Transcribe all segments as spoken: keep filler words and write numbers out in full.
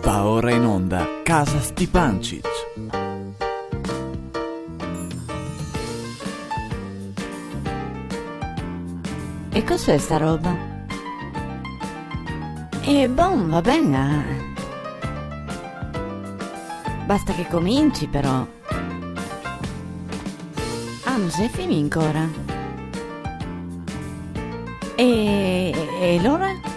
Va ora in onda Casa Stipancich. E cos'è sta roba? E bon, va ben, ah. Basta che cominci, però. Ah, no xe finì ancora? E, e alora?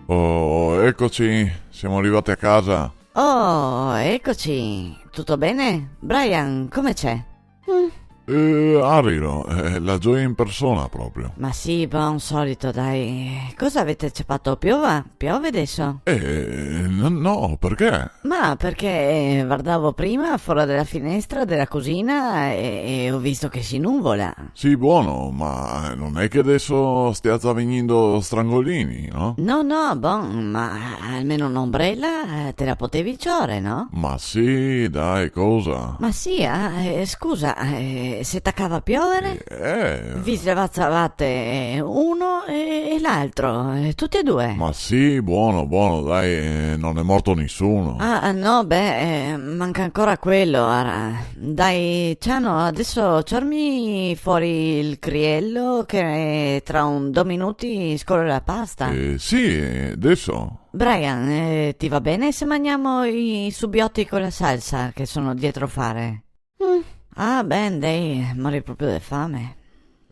Oh, eccoci, siamo arrivati a casa. Oh, eccoci. Tutto bene? Brian, come xe? Mm. Eh, Ariro, eh, la gioia in persona proprio. Ma sì, bon, solito, dai. Cosa avete ciapà? Piova? Piove adeso? Eh, n-, no, perché? Ma perché, eh, vardavo prima fora dela finestra dela cusina e, e go visto che se nuvola. Sì, bon, ma no xe che adeso stia za vegnindo strangolini, no? No, no, bon, ma almeno un'ombrela, eh, te la potevi ciore, no? Ma sì, dai, cosa? Ma sì, ah, eh, scusa, eh, se tacava a piovere? Eh, eh. Vi se va ciavate, eh, uno e, e l'altro, eh, tuti e due. Ma sì, bon, bon, dai, eh, no xe morto nesuni. Ah, ah, no, beh, eh, manca ancora quel, ara. Dai, Ciano, adeso ciormi fora el crielo che tra un do minuti scolo la pasta. Eh, sì, eh, adeso. Brian, eh, ti va ben se magnemo i subioti co la salsa che xe drio fare? Mm. Ah, ben, dai, mori proprio de fame.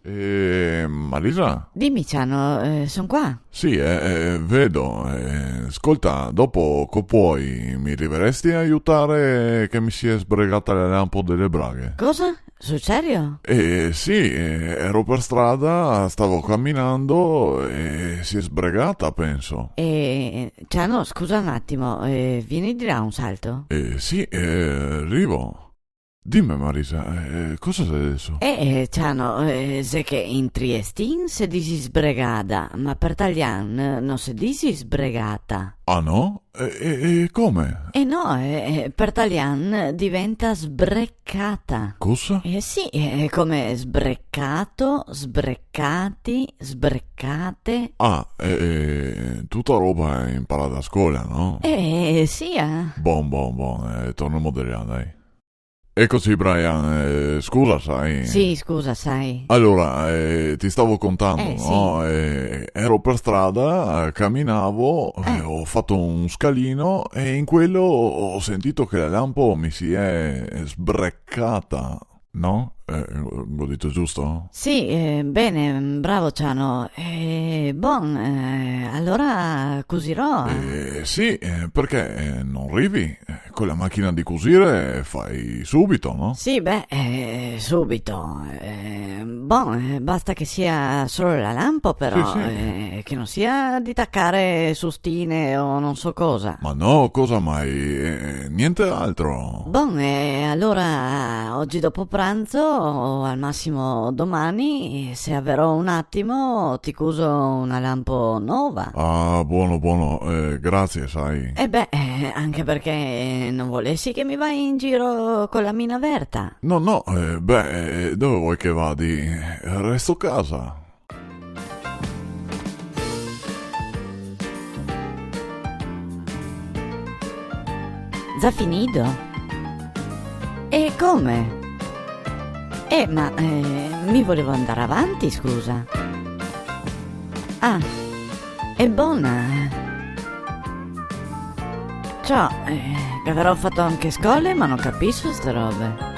Eh, Marisa? Dime, Ciano, eh, son qua. Sì, eh, eh, vedo. Eh, scolta, dopo co puoi, mi rivaresti a aiutare che mi si xe sbregata la lampo dele braghe? Cosa? Sul serio? Eh, sì, eh, ero per strada, stavo caminando e si xe sbregata, penso. Eh, Ciano, scusa un atimo, eh, vien de là un salto. Eh, sì, eh, rivo. Dime, Marisa, eh, cosa xe adeso? Eh, eh, Ciano, eh, xe che in triestin se disi sbregada, ma per talian no se disi sbregata. Ah, no? E, e, e come? Eh no, eh, eh, per talian diventa sbrecata. Cosa? Eh sì, eh, come sbrecato, sbrecati, sbrecate. Ah, eh, eh, tuta roba inparada a scola, no? Eh, eh, sì, eh. Bon, bon, bon, eh, tornemo de là, dai. Eccoci, Brian, eh, scusa, sai. Sì, scusa, sai. Allora, eh, ti stavo contando, eh, no? Sì. Eh, ero per strada, eh, camminavo, eh, ho fatto un scalino e in quello ho, ho sentito che la lampo mi si è sbreccata, no? Eh, l'ho detto giusto? Sì, eh, bene, bravo Ciano. Eh, bon, eh, alora cusirò. Eh, sì, eh, perché, eh, non rivi? Eh, con la macchina di cusire fai subito, no? Sì, beh, eh, subito. Eh, bon, eh, basta che sia solo la lampo, però, sì, sì, eh, che non sia di taccare sustine o non so cosa. Ma no, cosa mai? Eh, niente altro. Bon, eh, alora oggi dopo pranzo o al massimo domani, se avrò un attimo, ti cuso una lampo nova. Ah, buono, buono, eh, grazie, sai. E beh, eh, anche perché non volessi che mi vai in giro con la mina aperta. No, no, eh, beh, eh, dove vuoi che vadi? Resto casa. Za finì? E come? Eh, ma, eh, mi volevo andare avanti, scusa. Ah, xe bona. Ciò, eh, che avrò fatto anche scole, ma non capisso ste robe.